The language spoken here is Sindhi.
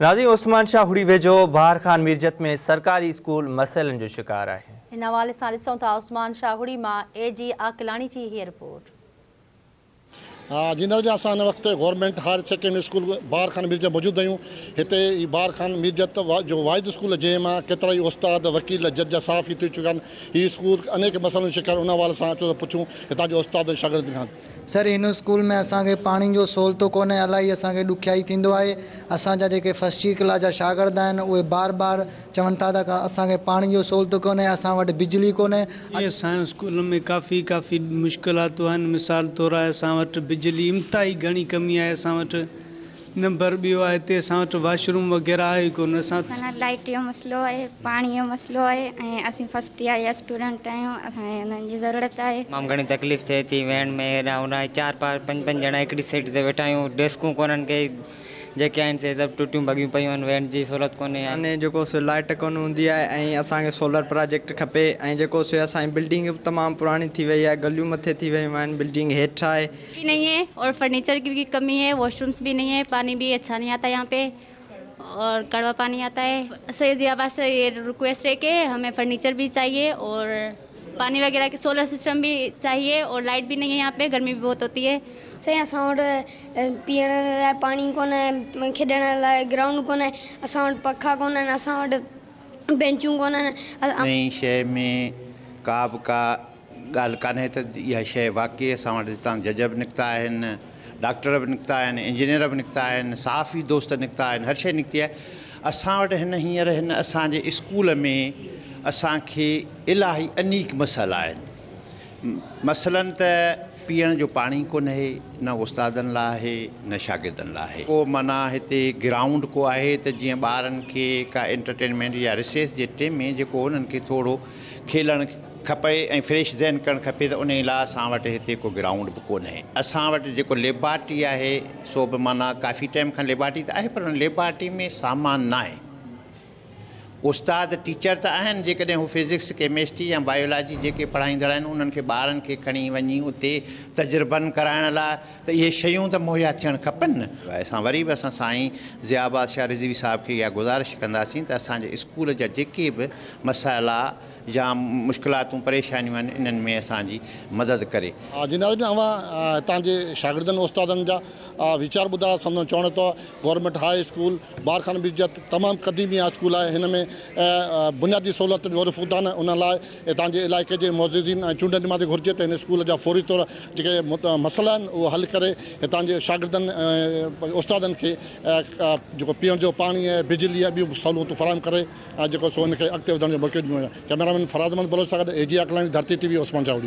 ناظرين عثمان شاهه هڙي ويجهو بهار خان ميرجت ۾ سرڪاري اسڪول مسئلن جو شڪار آهي. ان حوالي سان ڏسون ٿا عثمان شاهه هڙي مان اي جي عاقلاڻي جي هيء رپورٽ. جي ناظرين اسان هن وقت government higher secondary school Bahar Khan Mirjat موجود آهيون هتي هي بهار خان ميرجت جو واحد اسڪول جنهن مان ڪيترائي استاد وڪيل جج صحافي ٿي چڪا آهن هي اسڪول انيڪ مسئلن جو شڪار ان حوالي سان اچو ته پڇون هتان جي استاد ۽ شاگردن کان. سر هن اسڪول ۾ اسان کي پاڻي جو سهولتو ڪونهي الائي اسان کي ڏکيائي ٿيندو آهي اسان جا جيڪي فرسٽ ڪلاس جا شاگرد آهن اهي بار بار چون ٿا ته اسان کي پاڻي جو سهولتو ڪونهي اسان وٽ بجلي ڪونهي. اسان جي اسڪول ۾ ڪافي ڪافي مشڪلاتون آهن مثال طور آهي اسان وٽ بجلي انتهائي گهڻي ڪمي آهي اسان وٽ نمبر ٻيو آهي هتي اسان وٽ واش روم وغيره آهي ئي ڪونه اسان. اسان لائيٽ جو مسئلو آهي پاڻي جو مسئلو آهي ۽ اسين فرسٽ ايئر جا اسٽوڊنٽ آهيون اسان کي انهن جي ضرورت آهي. تمام گهڻي تڪليف ٿئي ٿي ويهڻ ۾ هيڏانهن هوڏانهن چار پانچ پنج پنج ڄڻا هڪڙي سيٽ تي ويٺا آهيون ڊيسڪون ڪونهن ڪي جيڪي آهن سي سڀ ٽٽيون ڀڳيون پيون آهن ويهڻ جي سهولت ڪونهي. يعني جيڪو سو لائيٽ ڪونه هوندي آهي ۽ اسان کي سولر پراجيڪٽ کپي ۽ جيڪو سو اسان جي بلڊنگ به تمام پراڻي ٿي وئي آهي گليون مٿي ٿي ويون آهن بلڊنگ هيٺ آهي. भी नहीं है और फर्नीचर की भी कमी है वॉशरूम्स भी नहीं है पानी भी अच्छा नहीं आता यहाँ पे और कड़वा पानी आता है। सैयद ज़िया से ये रिक्वेस्ट है कि हमें फर्नीचर भी चाहिए और पानी वगैरह के सोलर सिस्टम भी चाहिए और लाइट भी नहीं है यहाँ पे, गर्मी भी बहुत होती है। साईं असां वटि पीअण लाइ पाणी कोन्हे, खेॾण लाइ ग्राउंड कोन्हे, असां वटि पखा कोन्हनि, असां वटि बेंचूं कोन्हनि। नई शइ में का बि का ڳالهه ڪانهي ته اها شيء واقعي اسان وٽ هتان جج به نڪتا آهن، ڊاڪٽر به نڪتا آهن، انجنيئر به نڪتا آهن، صحافي دوست نڪتا آهن، هر شيء نڪتي آهي. اسان وٽ هن هينئر هن اسان جي اسڪول ۾ اسان کي الاهي انيڪ مسئلا آهن. مثلاً ته پيئڻ جو پاڻي ڪونهي، نه استادن لاء آهي نه شاگردن لاء آهي. ڪو معنيٰ هتي گرائونڊ ڪو آهي ته جيئن ٻارن کي ڪا انٽرٽينمينٽ يا رسيس جي ٽيم ۾ جيڪو انهن کي ٿورو کيلڻ کپي ۽ فريش ذهن ڪرڻ کپي ته انهي لاء اسان وٽ هتي ڪو گرائونڊ به ڪونهي. اسان وٽ جيڪو ليبارٽري آهي سو به معنيٰ ڪافي ٽائيم کان ليبارٽري ته آهي پر ان ليبارٽري ۾ سامان ناهي. استاد ٽيچر ته آهن جيڪڏهن هو فزڪس، ڪيمسٽري يا بايولاجي جيڪي پڙهائيندڙ آهن انهن کي ٻارن کي کڻي وڃي اتي تجربن ڪرائڻ لاء ته اهي شيون ته مهيا ٿيڻ کپن نه. اسان وري به اسان سائين ضياء بادشاهه رضوي صاحب کي اها گذارش ڪنداسين ته اسان جي اسڪول جا جيڪي به مسئلا يا مشڪلاتون پريشانيون آهن انهن ۾ اسان جي مدد ڪري. جي ناظرين اوهان هتان جي شاگردن استادن جا ويچار ٻڌا سندن چوڻ ته گورنمينٽ هاء اسڪول بارخان بيجت تمام قديمي هاء اسڪول آهي هن ۾ بنيادي سهولتن جو فقدان آهي ان لاء هتان جي علائقي جي معززين ۽ چونڊيل نمائندي گهرجي ته هن اسڪول جا فوري طور جيڪي مسئلا آهن اهي حل ڪري هتان جي شاگردن ۽ استادن کي جيڪو پيئڻ جو پاڻي ۽ بجلي ۽ ٻيون سهولتون فراهم ڪري ۽ جيڪو سو ان کي اڳتي وڌڻ جو موقعو ڏنو وڃي. ڪئميرا مين فراز احمد بلوچ سان گڏ اي جي آڪلاڻي ڌرتي ٽي وي عثمان چاوڙي.